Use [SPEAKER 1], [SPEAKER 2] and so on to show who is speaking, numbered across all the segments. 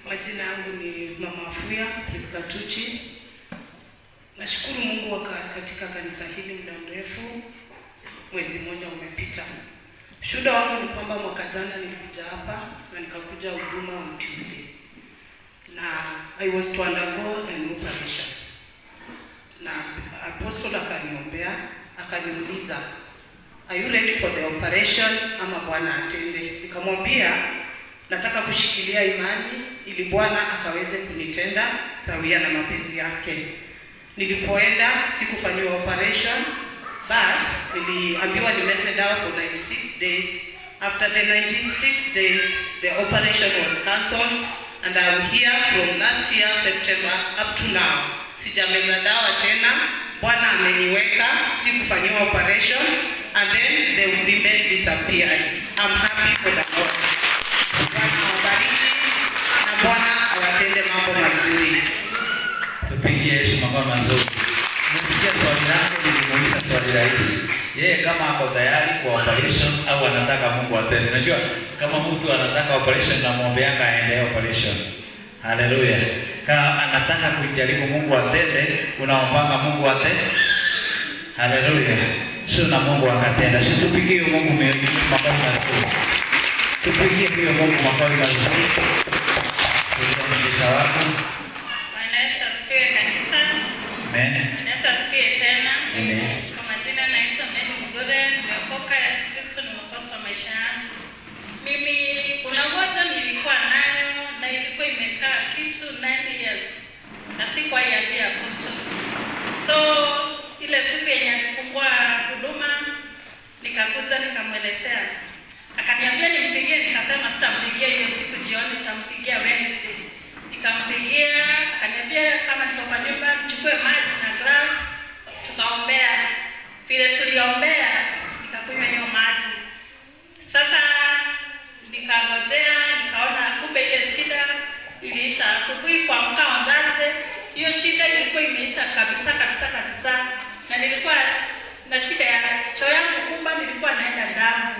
[SPEAKER 1] Majina yangu ni Mama Afuya Priska Tuchi. Nashukuru Mungu katika kanisa hili muda mrefu, mwezi mmoja umepita. Shuhuda wangu ni kwamba mwaka jana nilikuja hapa na nikakuja huduma on Tuesday, na I was to undergo an operation, na apostle akaniombea, akaniuliza, "Are you ready for the operation ama Bwana atende?" Nikamwambia nataka kushikilia imani ili Bwana akaweze kunitenda sawia na mapenzi yake. Nilipoenda sikufanyiwa operation, but niliambiwa nimeze dawa for 96 days. After the 96 days, the operation was cancelled and I'm here from last year September up to now. Sijameza dawa tena. Bwana ameniweka, sikufanyiwa operation, and then the uvimbe disappeared. I'm happy for the Lord. Bwana awabariki na Bwana awatende mambo mazuri.
[SPEAKER 2] Tupigie Yesu makofi mazuri. Nimesikia swali langu, nilimuuliza swali rahisi. Yeye kama ako tayari kwa operation au anataka Mungu atende. Unajua kama mtu anataka operation, namwombeanga aende operation. Haleluya. Kama anataka kujaribu Mungu atende, unaombanga Mungu atende. Haleluya. Sio na Mungu akatenda. Si tupigie Mungu makofi mazuri. Tupigie huyo Mungu makofi mazuri. Tuliza wako.
[SPEAKER 3] Bwana Yesu asifiwe, kanisa.
[SPEAKER 2] Amen.
[SPEAKER 3] Bwana Yesu asifiwe tena.
[SPEAKER 2] Amen.
[SPEAKER 3] Kwa majina naitwa Mary Mugure, nimeokoka. Yesu Kristo ni mwokozi wa maisha yangu. Mimi kuna ugonjwa nilikuwa nayo na ilikuwa imekaa kitu 9 years na sikuwahi ambia apostle. So ile siku yenye alifungua huduma, nikakuja nikamwelezea, akaniambia nimpigie, nikasema sitampigia hiyo siku jioni, nitampigia Wednesday. Nikampigia, akaniambia kama niko kwa nyumba nichukue maji na glass, tukaombea. Vile tuliombea, nikakunywa hiyo maji. Sasa nikangojea, nikaona kumbe ile shida iliisha. Asubuhi kuamka on Thursday, hiyo shida ilikuwa imeisha kabisa kabisa kabisa, na nilikuwa na shida ya choo yangu kumba, nilikuwa naenda damu,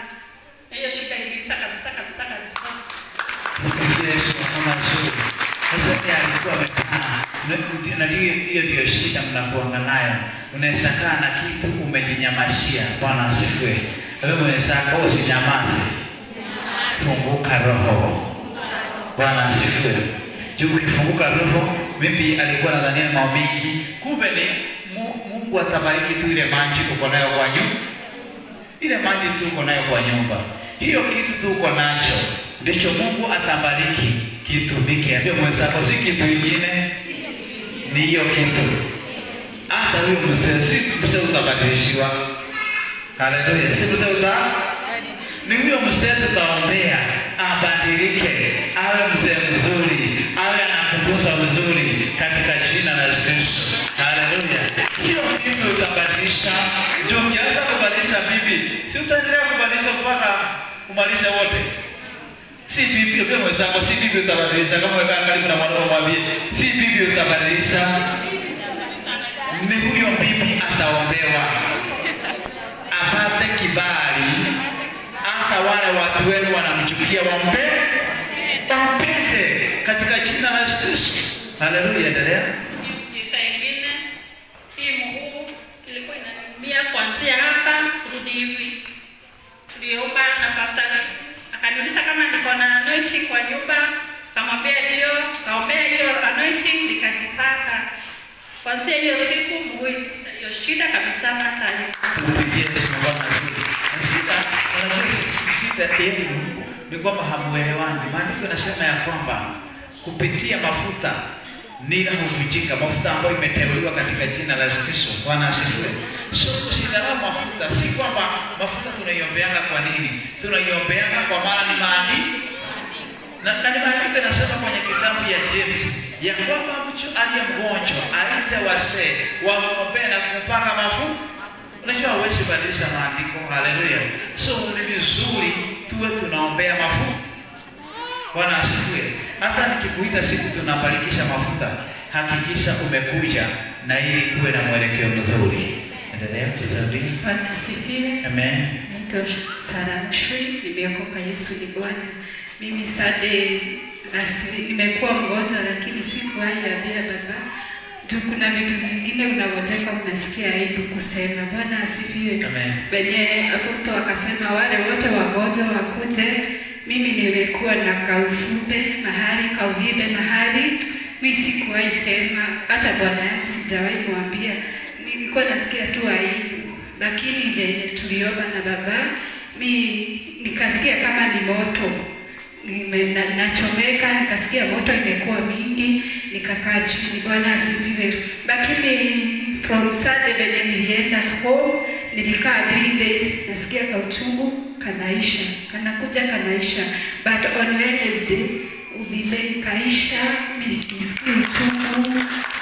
[SPEAKER 3] na hiyo shida iliisha kabisa kabisa kabisa.
[SPEAKER 2] Tupigie Yesu makofi mazuri. Sasa yeye alikuwa amekaa na hiyo ndio shida mnakuanga nayo. Unaweza kaa na kitu umejinyamashia. Bwana asifiwe. Wewe mwenzako usinyamaze. Funguka roho. Bwana asifiwe. Juu ukifunguka roho, maybe alikuwa nadhania mambo mingi, kumbe ni Mungu atabariki tu ile maji uko nayo kwa nyumba, ile maji tu uko nayo kwa nyumba, hiyo kitu tu uko nacho ndicho Mungu atabariki kitumike. Ambia mwenzako, si kitu ingine, ni hiyo kitu. Hata huyo mzee, si mzee utabadilishiwa. Haleluya, si mzee uta ni huyo mzee tutaombea abadilike, awe mzee mzuri, awe anakutunza vizuri katika jina la Yesu Kristo. Haleluya. Sio bibi utabadilisha. Juu ukianza kubadilisha bibi, si utaendelea kubadilisha mpaka umalize wote. Si bibi, pia mwenzako, si bibi utabadilisha. Kama umekaa karibu na mwanaume, mwambie si bibi utabadilisha, ni huyo bibi ataombewa apate kibali, hata wale watu wenu wanamchukia wampende katika jina la Yesu Kristo. Haleluya, endelea.
[SPEAKER 3] Kisa ingine, hii mguu ilikuwa inaniumia kuanzia hapa kurudi hivi. Tuliomba na pastor akaniuliza kama niko na anointing kwa nyumba, kamwambia ndio, tukaombea hiyo anointing, nikajipaka. Kuanzia hiyo siku mguu hiyo shida kabisa hata
[SPEAKER 2] Tupigie Yesu makofi mazuri. Na shida, unajua shida yenu ni kwamba hamuelewani. Maandiko yanasema ya kwamba kupitia mafuta nira huvunjika, mafuta ambayo imeteuliwa katika jina la Yesu Kristo. Bwana asifiwe. So usidharau mafuta, si kwamba mafuta tunaiombeanga kwa nini? Tunaiombeanga kwa maana ni maandiko na ni maandiko yanasema kwenye kitabu ya James ya kwamba mtu aliye mgonjwa aite wazee wamwombee na kumpaka mafuta. Unajua huwezi badilisha maandiko. Haleluya. So ni vizuri tuwe tunaombea mafuta. Bwana asifiwe. Hata nikikuita siku tunabarikisha mafuta, hakikisha umekuja na ili kuwe na mwelekeo mzuri. Endelea vizuri.
[SPEAKER 4] Bwana asifiwe.
[SPEAKER 2] Amen.
[SPEAKER 4] Naitwa Sara Shri, nimeokoka. Yesu ni Bwana. Mimi Sunday Last week nimekuwa mgonjwa, lakini sikuwahi ambia baba juu kuna vitu zingine unagonjeka unasikia aibu kusema. Bwana asifiwe.
[SPEAKER 2] Amen.
[SPEAKER 4] Wenye apostle akasema wale wote wagonjwa wakuje. Mimi nimekuwa na kauvimbe mahali, kauvimbe mahali, mi sikuwahi sema, hata bwana yangu sijawahi mwambia. Nilikuwa nasikia tu aibu, lakini venye tuliomba na baba, mi nikasikia kama ni moto nachomeka, nikasikia moto imekuwa mingi, nikakaa chini. Bwana asifiwe. Lakini from Sunday venye nilienda home, nilikaa 3 days, nasikia kauchungu kanaisha, kanakuja kanaisha, but on Wednesday uvimbe ikaisha, mi sisikii uchungu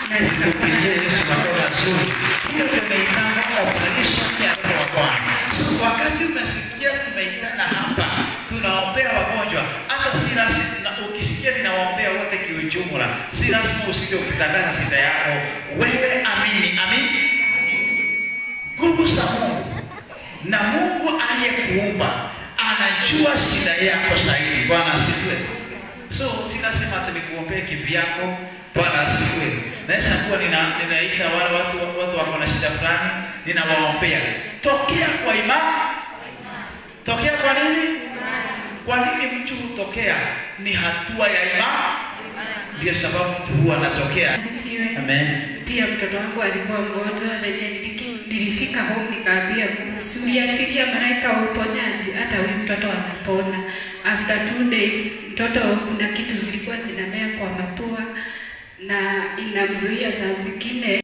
[SPEAKER 4] na
[SPEAKER 2] Tupigie Yesu makofi mazuri. Hiyo ndio inaitwa operation ya Roho wa Bwana. So wakati umesikia tumeitana hapa, tunaombea wagonjwa, hata si lazima, na ukisikia ninawaombea wote kiujumla, si lazima usije ukitangaza shida yako. Wewe amini, amini nguvu za Mungu na Mungu aliyekuumba anajua shida yako zaidi. Bwana asifiwe. So si lazima ati nikuombee kivyako. Bwana asifiwe. Naweza kuwa ninaita wale watu wako na shida fulani, ninawaombea. Tokea kwa imani. Tokea kwa nini? Kwa nini mtu hutokea? Ni hatua ya imani. Ndio sababu mtu huwa anatokea.
[SPEAKER 4] Asifiwe.
[SPEAKER 2] Amen.
[SPEAKER 4] Pia mtoto wangu alikuwa mgonjwa, venye nilifika home nikaambia Mungu, si uliachilia malaika wa uponyaji, hata huyu mtoto amepona. After 2 days mtoto kuna kitu zilikuwa zinamea kwa mapua na inamzuia saa zingine.